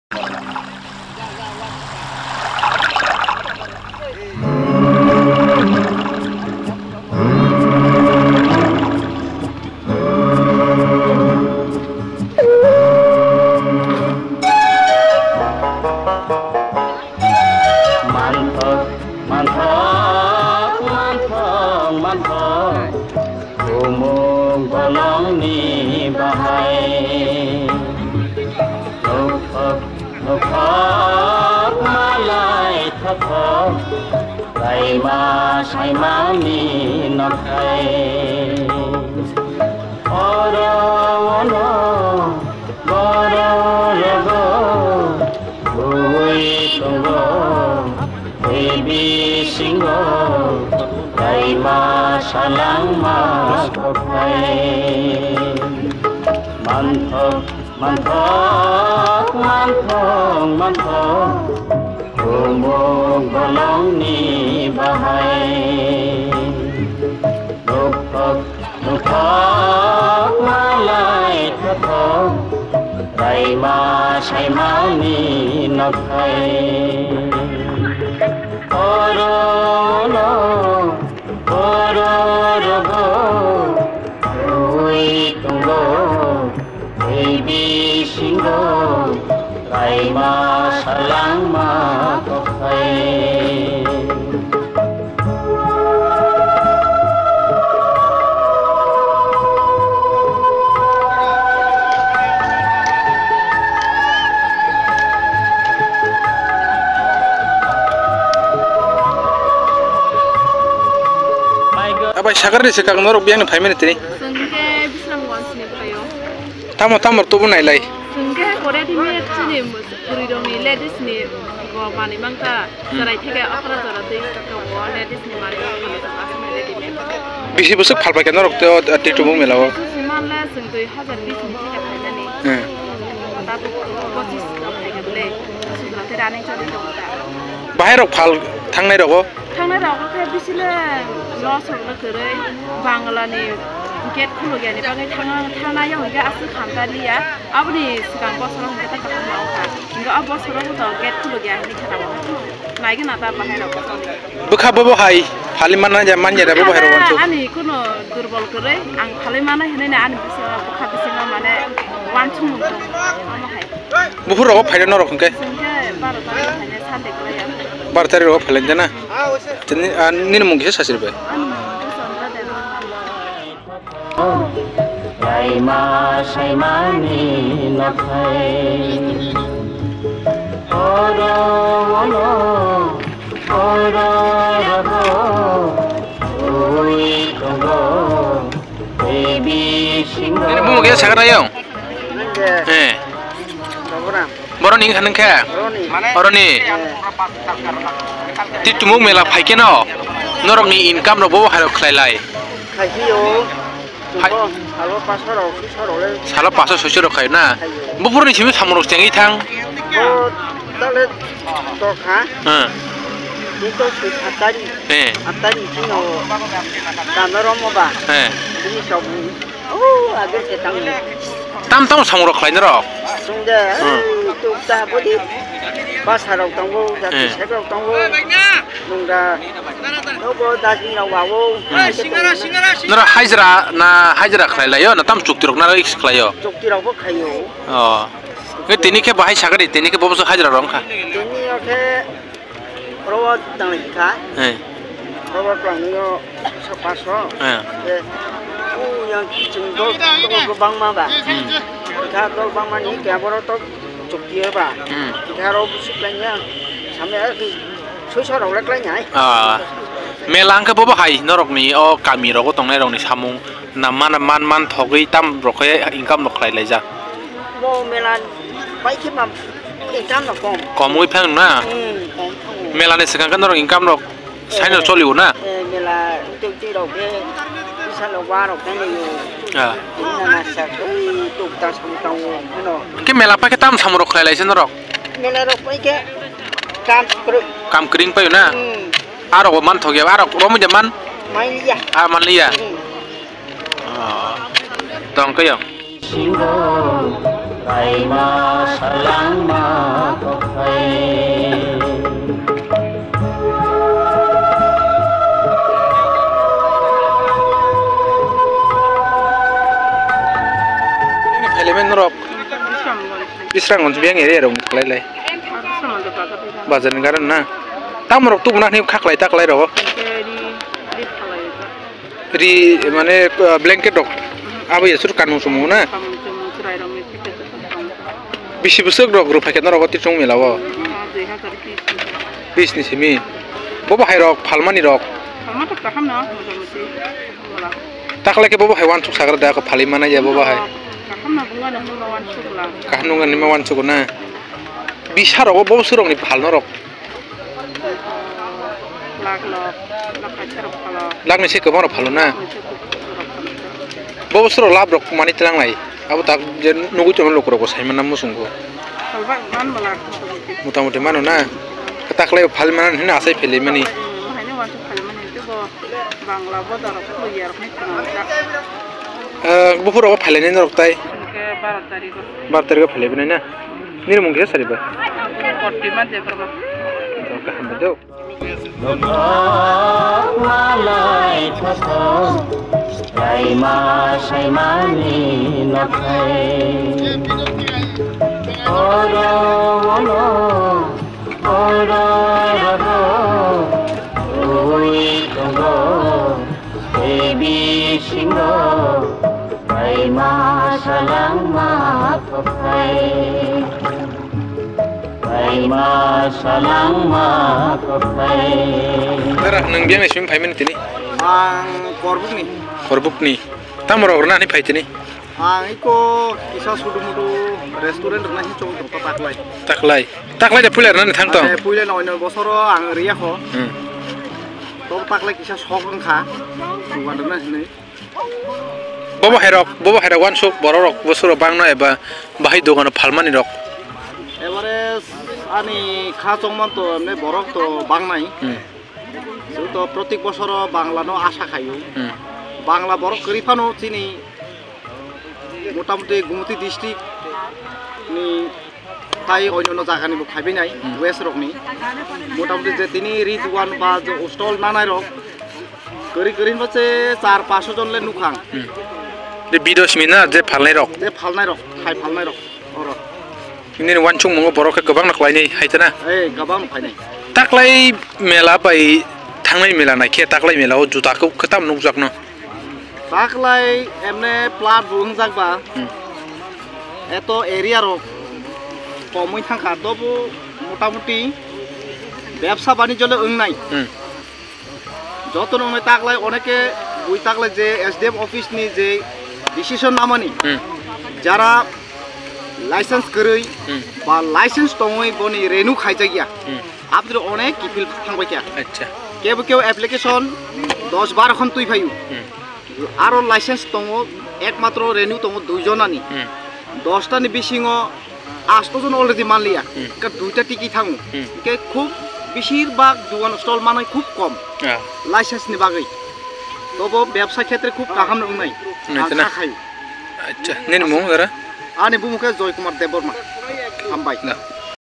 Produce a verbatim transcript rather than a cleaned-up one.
Manthok, manthok, manthok, manthok, bumung bolongni bahai. Nokhok, nokhok, malai thothok, kaima saimani nokhai. Oro ono borok rogo bui tongo, tei bisingo kaima salangma kophai. Manthok, manthok, manthok, manthok, bumung bolongni bahai. Nokhok, nokhok, malai thothok, kaima saimani nokhai. Oro ono, oro rogo, bui tongo, tei bisingo, kaima salangma kokhai. Abai sagar ni se kak norok biyang ni phaimani tini. Chwng khe Bisramganj ni phaio. Tamo tamo tubu nailai. Chwng khe kore di me chini bwrwi rok ni ladies ni go mani mangta. Chwrai theke okra jora twi kaka bo ladies ni mani mangta aswk ready made. Bisi bwswk phalpai khe norok tei o, tei tubu mela o. Bisi manle chwng dui hazar bis ni theke phainani. Hmm. Tabuk pochis rok phaikha bwle. Sujra tei running choli tongo ta. Bahai rok phal thangnai rogo. Thangnai rok khe bisi le loss rok no kwrwi Bangla ni gate khuluk ya ni bagwi thangna, thangna ya hwnkhe aswk hamta liya. Aboni swkang bosoro hwnkhe ta kaham ma wngkha. Hwnkhe o bosoro bo to gate khuluk ya hinwi khna naigwna ta bahai rok. Bwkha bobo hai phali manna ya man ya da bobo hai rok wansuk. Ani kuno durbol kwrwi ang phali manna hinwi ani bwkha bisingo mane wansukmung tongo omo hai. Buphur rogo phaida norok hwnkhe? Chwng khe baro tarik phainai Sunday kwlaiya. Baro tarik rogo phailai jana? Tini, ah, nini mung kisa sasiri bai? Ani mung khe Chandra Debbarma. Kaima saimani nokhai. Oro ono, oro rogo, ui tongo, baby singo. Nini bumung kisa sakha nai yong? Nini je. Eh. Baburam. Boroni wngkha nung khe? Boroni. Boroni. Eh. Ti tumung mela phai khe no. Norok ni income rok bo hai rok khlai lai. Khai phi o. Hai. Bo, salo paso rok, sui so rok le. Salo paso sui so rok khai na. Khai o. Buphur ni simi samung rok chengwi thang. Bo, tale, to kha. Hmm. Ni to sui atari. Eh. Atari chino. Kano romo ba. Eh. Ni so. O, age se tang. Tam tamo samung rok khlai norok? Sungde, hmm, tuk ta bodi. Basa rok tongo, jati, eh, sek rok tongo. Nungda, nogo, dajing rok wawo. Hmm. Norok hajra na hajra khlai laio, na tam chukti rok na risk khlaio? Chukti rok bo khaio. Oh. E tini khe bahai sagari, tini khe bobo hajra rok wngkha. Tini o khe Robo tanglai kha. Eh. Robo twlangwi o so paso. Eh. Eh, o yang kiching dol, dol bangma ba. Hmm. Kha dol bangma ni khe aboro to chukti ba. Hmm. Kha ro busi klainya. Samya soi so rok le klainya. Ah. Mela hwnkhe bobo hai norok ni o kami rogo tongnai rok ni samung. Na man, man, man thogwi tam rok khe income rok khlai laijak. Bo mela pai khe ma income rok kom. Kom wi phang na? Hmm, kom thango. Mela ni swkang khe norok income rok saino, eh, choli o na? Eh, mela tei tei rok khe bisa lo wa rok khe nai o. Ah. Ina na sa tei tuk ta sam ta o, ano. Khe mela pai khe tam sam rok khlai lai se norok? Mela rok pai khe kam kwrwi. Kam kwrwi pai o na? Hmm. Arok bo man thok ya, arok romo ja man? Mai ya. Ah, man ya. Hmm. Oh, tong khe yo. Singo, kaima salangma Srang on biyang area rok khlai lai. Bazar ni garan na. Tamo rok tubu na ni khaklai taklai rok. Ri mane, uh, blanket rok. Abo yasur kanmung sumung na. Bisi bwswk rok rwphai khe norok o tisung mela o. Bis ni simi. Bobo hai rok phalmani rok. Taklai khe bobo hai wansuk sagra da ko phalwi mana ya bobo hai. Kaham nung ani ma wansuk na. Bisa rok bobo surok ni phal norok. Lak lok, lak kaisa rok phalo. Lak ni se kwbang rok phalo na. Kaisa rok phalo. Bobo surok lab rok mani tlang lai. Abo tak je nugui tongma lukurok bo sai manna muchungo. Salba man bala. Mota moti mano na. Taklai phal manan hino asai phele mani. Haino wansuk phale mani tebo Bangla bodorok khuya rok ni khuna. Eh, buphur rok phale ni norok tai. Ke baro tarikh. Baro tarikh phale bini na. Nini mung kisa sariba. Kortima Debbarma. Kaham do. Nokhok malai thothok, kaima saimani nokhai. Oro ono, oro rogo, ui tongo, tei bisingo, kaima salangma kophai. Kaima salangma kophai. Dara, nwng biyang ni simi phaimani tini? Ang Korbukni. Korbukni. Tamo rok rwna ni phai tini? Ang iko kisa sudu mudu restaurant rwna hin chong tong taklai. Taklai. Taklai de puila rwna ni thang tong? Ade puila no oino bosoro ang riya kho. Hmm. To taklai kisa sok wngkha. Dugan rwna hinwi. Bobo hai rok, bobo hai rok wansuk borok rok, bosoro bangno eba bahai dogano phalmani rok. Ebare ani kha chongman to emne borok to bangnai. Hmm. Chwng to protik bosoro Bangla no asa khaio. Hmm. Bangla borok kwrwi phano chini motamoti Gumoti district ni tai onyono jagani bo phaibai nai, hmm, west rokni. Motamoti je tini Ridwan ba je stall nanai rok, kwrwi kwrwi bo se char paso jon le nukhang. Hmm. Je bidos mina je phalnai rok. Je phalnai rok, khai phalnai rok, oro. Nini wansukmungo borok khe kwbangno khlainai hai tana? Eh, kwbangno khlainai. Taklai mela bai thangnai mela nai khe taklai mela o juda khe kwtam nukjakno. Taklai emne plat bo wngjak ba. Hmm. Eto area rok komwi thangkha, tobo motamoti bebsa banijyo le wngnai. Hmm. Joto nongnai taklai oneke bui taklai je S D M office ni je decision namani. Hmm. Jara license kwrwi, hmm, ba license tongwi boni renew khaijakya. Hmm. Abdre onek kiphil thangbai kha. Acha. Kebo kebo application dos baro khan twi phaio. Hmm. Aro license tongo, ekmatro renew tongo dui jonani. Hmm. Dos tani bisingo asto jon already manliya. Hmm. Ka duita tiki thango. Hmm. Ke khub besir bak dugan stall manai khub kom. Ah. License ni bagwi. Tobo bebsa khetre khub kaham wngnai. Hmm, ang ito na. Kha khaio. Acha, nini mung dara? Ani bumung khe Joy Kumar Debbarma. Hambai. Na.